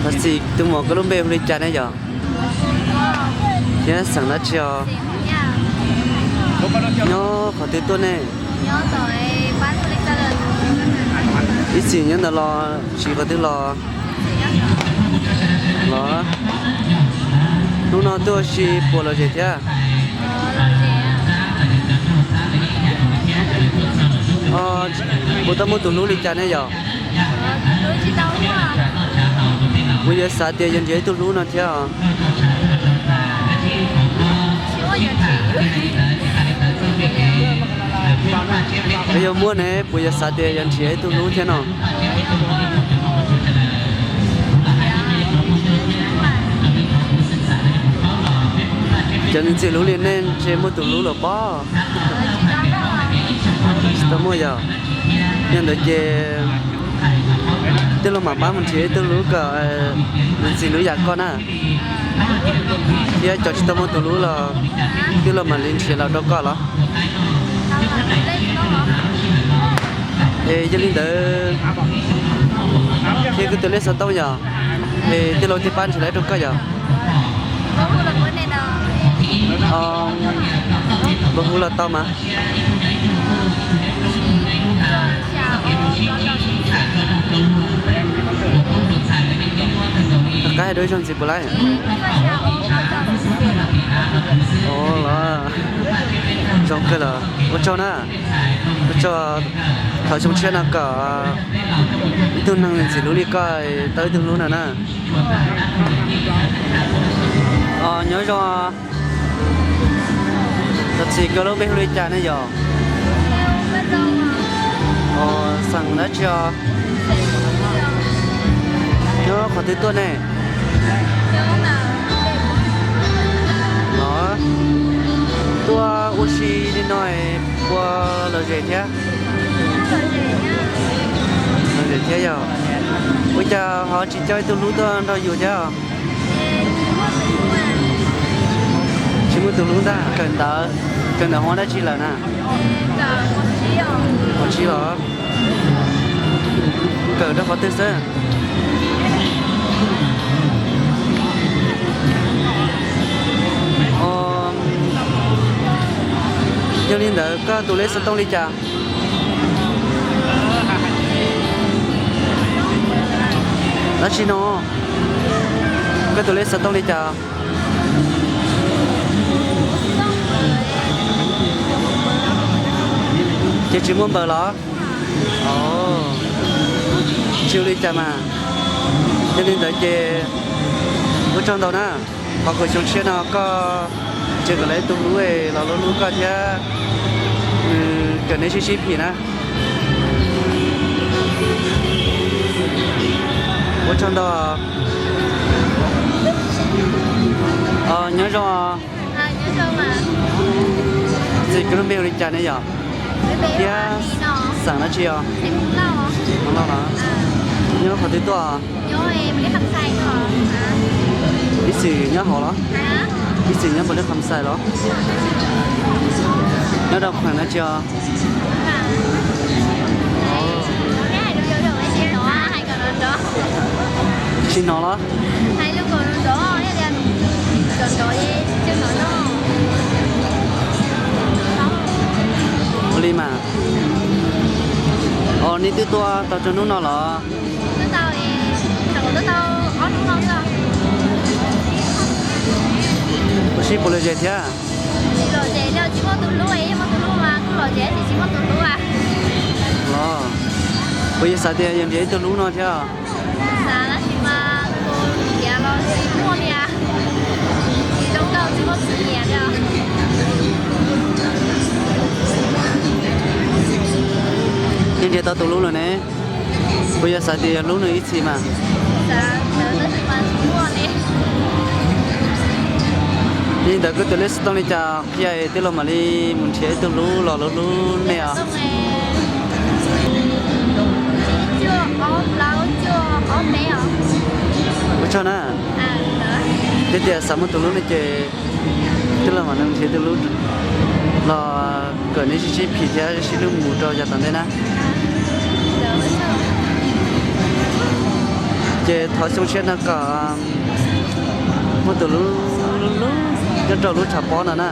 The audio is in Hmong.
Txiv, tus muam koj lub npe hu li cas ne yom? Thiab xeem dab tsi os? Nyob qhov twg tuaj ne? Ib txwm nyob ntawd los tsis qhov twg los? Los, hnub no tuaj ua si puas lom zem thiab? Puas tau muaj tus hlub li cas ne yom? Puas yuav xav tias yuav nrhiav ib tug hlub no thiab os? Puas yuav muaj ne, puas yuav xav tias yuav nrhiav ib tug hlub thiab no? Cov ntxim hlub li nej ntshe muaj tus hlub los pob. Tsis tau muaj yog? Yog ntawd ces tij laug mam pab mus nrhiav ib tug hlub kom ntxim hlub yam koj na. Thiab cov tsis tau muaj tus hlub los tij laug mam li nrhiav los rau koj los? Es yog li ntawd, qhia koj tus lej xov tooj yom, es tij laug thiaj pab nrhiav los rau koj yom. Npawb hu los tau mas. Rov qab hais dua ib zaug ntxiv puas laij? Los, zoo kawg los ua tsaug na. Ua tsaug, thaum xyoo tshiab no kom ib tug neeg ntxim hlub li koj tau ib tug hlub no na. Nyob zoo. Tus txiv, koj lub npe hu li cas ne yom? Xeem dab tsi os? Nyob qhov twg tuaj ne? Los, tuaj ua si li no puas lom zem thiab? Lom zem thiab yog? Ua cas ho tsis coj ib tug hlub tuaj nrog yus thiab? Tsis muaj tus hlub ntag. Kawm ntawv, kawm ntawv hauv dab tsi lawm na? Hauv tsis los? Kawm rau qhov twg xwb? Yog li ntawd koj tus lej xov tooj li cas? Dab tsi no? Koj tus lej xov tooj li cas? Ces tsis muaj npawb los? Tsis ua li cas mas. Yog li ntawd ces ua tsaug ntau na. Qhov kuv xyoo tshiab no koj tseem kom lawv ib tug hlub los hlub hlub koj thiab, kom neb sib sib phim na. Ua tsaug ntau. Nyob zoo. Txiv, koj lub npe hu li cas ne yom? Thiab xeem dab tsi os? Hmoob Lauj los? Nyob qhov twg tuaj? Ib txwm nyob hauv los? Ib txwm nyob Npaus Lis Kham Xais los? Nyob rau pheem dab tsi os? Tsis hnov los? Ua li mas. Os, nej twb tuaj tau rau hnub no los? Ua si puas lom zem thiab? Los, puas yog xav tias yog nrhiav ib tug hlub no thiab? Yog nrhiav tau tus hlub lawm ne, puas yog xav tias yog hlub nws ib txhis mas? Li ntawd koj tus lej xov tooj li cas qhia es tij laug mam li mus nrhiav ib tug hlub los hlub hlub nej os. Ua tsaug na. Yog tias xav muaj tus hlub no ces tij laug mam li nrhiav tus hlub los kom neb sib sib phim thiab sib hlub mus rau yav tom ntej na. Ces thov xyoo tshiab no kom muaj tus hlub hlub nyob rau lub tshav pob no na.